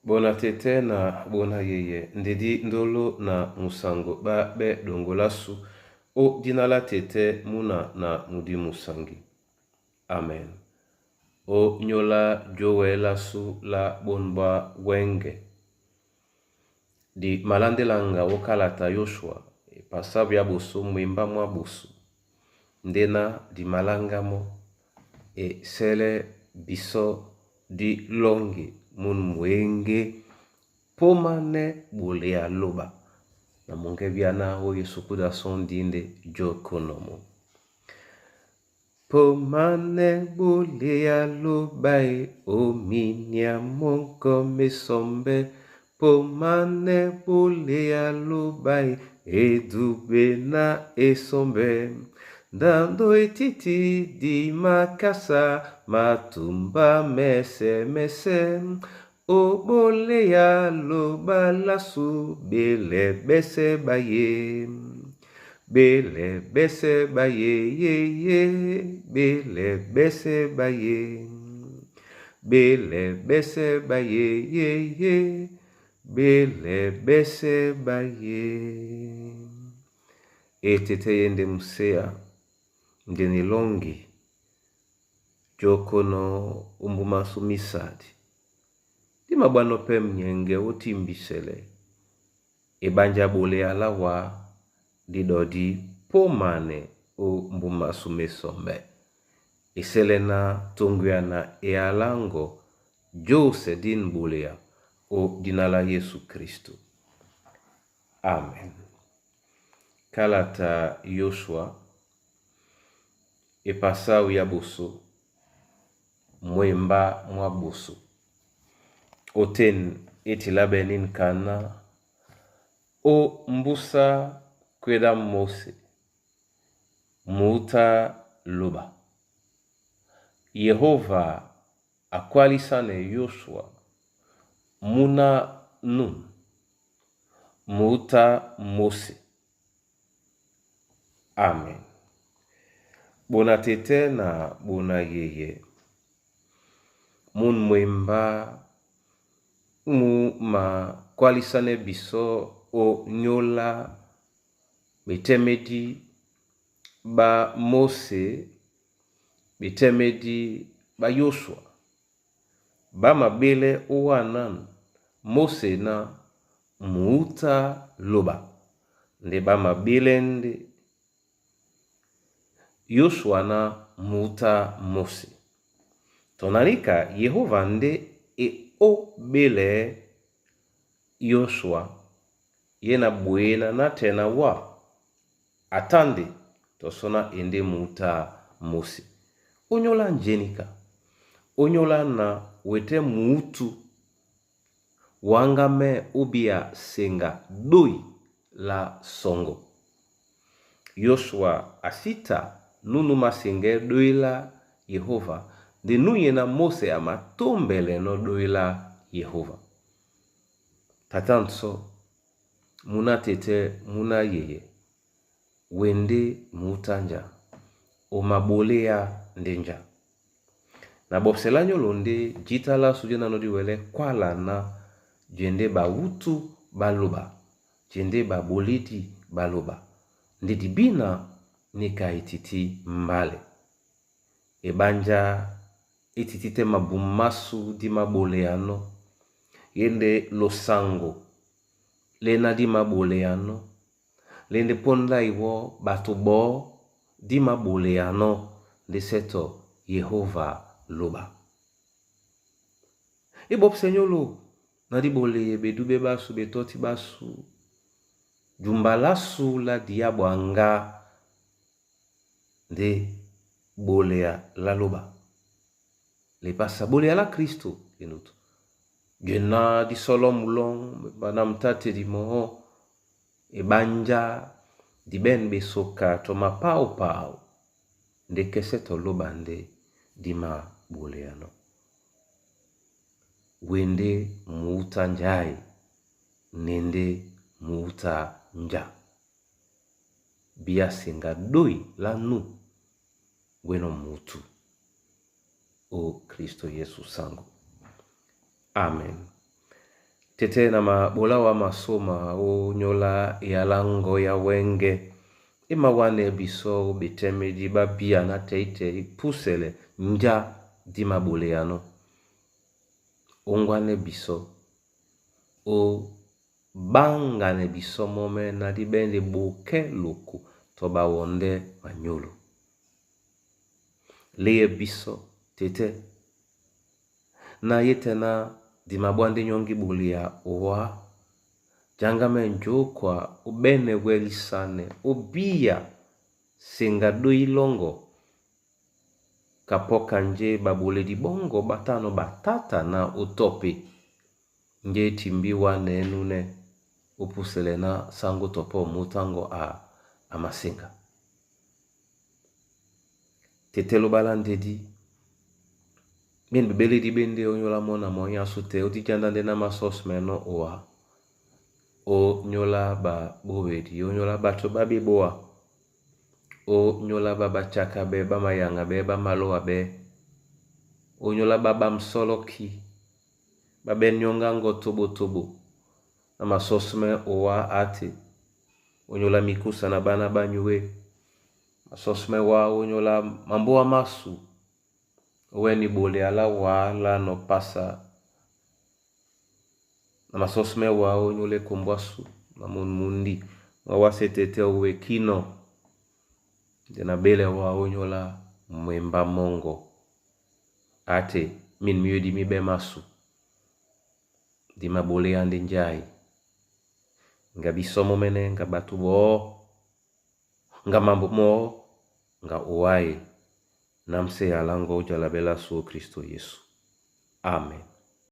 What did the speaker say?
Bona tɛ́tɛ́ na bona yeye ndedi ndolo na musango ɓá ɓɛ́ ɗoŋgo lásu ó dina lá tɛ́tɛ́ muna na mudi musangi. Amen. Ó nyóla jówɛ lásu lá ɓón ɓá wɛ́ŋgɛ. Di malandélanga ó kalata Yóshua epasábu yá ɓosó mwembá mwá ɓoso ndéná di maláŋgámɔ́ e sɛ́lɛ́ bisɔ́ dí lɔ́ŋgi mún muéŋgé pómánɛ́ ɓoleya lóɓa na mɔŋgɛ́ bíáná ó Yesu kúdasɔ́ ndíndɛ́ jókúnɔ́ mú. Pómánɛ́ ɓoleya lóɓa e ominia mɔ́ŋgɔ mé sɔmbɛ́. Pómánɛ́ ɓoleya lóɓa e edúbɛ́ ná esɔmbɛ́. Ndando e títí di makásá matumbá mɛ́sɛ̄-mɛ́sɛ̄. Ó ɓoleya lóɓa lásu ɓelɛ ɓɛ́sɛ̄ ɓá yé. Ɓelɛ ɓɛ́sɛ̄ ɓá yé yé yé. Ɓelɛ ɓɛ́sɛ̄ ɓá yé. Ɓelɛ ɓɛ́sɛ̄ ɓá yé yé yé. Ɓelɛ ɓɛ́sɛ̄ ɓá yé. E tɛ́tɛ́ yé ndé muséa ndé na elɔ́ŋgi jókónɔ́ ó mbúmá sú mísadi. Dí maɓwánɔ́ pɛ́ munyɛŋgɛ ó timbisɛlɛ eɓánjá ɓoleya lá wǎ dí ɗɔdí pómanɛ ó mbúmá sú mésɔmbɛ́. E sɛ́lɛ́ ná toŋgoyana e aláŋgɔ jósɛ dín ɓoleya ó dína lá Yésu Kristo. Amen. Kalata Yóshua epasáwu yá ɓosó mwembá mwá ɓoso. Ótên é tiláɓɛ́ kaná ó mbúsá kwédá Môsé muútá lóɓa. Yehóva a kwálísánɛ Yóshua múná Nun, muútá Môsé. Amen. Ɓona tɛ́tɛ́ na ɓona yeyɛ mún mwembá mú makwálísánɛ́ bisɔ́ ó nyóla ɓetɛ́mɛdí ɓá Môsé, ɓetɛ́mɛdí ɓá Yóshua. Ɓá maɓélɛ́ ówánân Môsé ná muútá lóɓa ndé ɓá maɓélɛ́ ndé Yóshua ná muútá Môsé. Tɔ na níka Yehóva ndé e óɓélɛɛ́ Yóshua ye na ɓweena nátɛɛ na wá a tá nde tɔ sɔ́ ná e ndé muútá Môsé. Ónyólá njéníka, ónyólá na wetɛ́ muútú wáŋgámɛ́ ó bíya seŋga dói lá sɔŋgɔ. Yóshua a sí ta nú númásɛŋgɛ́ dói lá Yehóva ndé núnyena Môsé a matómbɛlɛnɔ́ dói lá Yehóva. Tata nsɔ́, múná tɛ́tɛ́ múná yeyɛ, we ndé muútá njá, o maɓoléá ndé njá. Na ɓɔpsɛ lá nyólo ndé jǐta lásu jé nánɔ́ díwɛlɛ́ kwála ná jendé ɓawútú ɓá lóɓa, jendé ɓaɓolédi ɓá lóɓa, ndé dibína níka e tití mbálɛ. Eɓánjá é tití tɛ́ mabum másū dí māɓoleyanɔ́, e ndé losaŋgo léná dí māɓoleyanɔ́, lé ndé póndá iwɔ́ ɓato ɓɔɔ́ dí māɓoleyanɔ́ ndé sɛ́ tɔ Yehóva lóɓa. É ɓɔ́psɛ nyólo na dí ɓoleye ɓedúɓɛ́ ɓásū ɓetɔ́tí ɓásū, jumba lásu lá diá ɓwaŋgá ndé ɓoleya lá lóɓa. Lepasa ɓoleya lá Kristo enutu. Jena dí sɔ́lɔ́ mulɔ́ŋ ɓana mutate di mɔɔ́ eɓánjá di ɓɛ̂n ɓesoka tɔ mapáopáo ndé kɛ́sɛ́ tɔ lóɓa ndé dí māɓoleyanɔ́. We ndé muútá njái, na e ndé muútá njá. Bíá seŋga dói lá nú wénɔ́ muútú ó Kristo Yesu saŋgó. Amen. Tete na mabola wa masoma o nyola yalango ya wenge e mawane biso betemedi ba bia na teitei pusele nja di mabole yano. Ongwane biso o bangane biso mome na di bende boke loku to bawonde manyolo. Leye biso tete na yetena di mabwande nyongi bolia owa jangame njokwa obene welisane obia senga doi longo kapoka nje babuledi bongo batano batata na otope nge timbi wa nenune opusele na sango topo mutango a amasenga. Tetelo balandedi bene bebeledi bende onyola mona monya sute odijanda nde na masos meno owa o nyola ba bowedi onyola bato ba beboa o nyola ba bachaka be ba mayanga be ba maloa be onyola ba bamsoloki ba be nyonga ngo tobo tobo na masos me owa ate onyola mikusa na bana banyue masos me wa onyola mamboa masu oweni bole ala wa la no pasa na masos me wa onyole kombwasu na mundi wa wasetete owe kino de na bele wa onyola mwemba mongo ate min miodi mi be masu di mabole ande njai nga bisomo mene nga batu bo nga mambo mo nga owae namse alango jalabela so Kristo Yesu. Amen.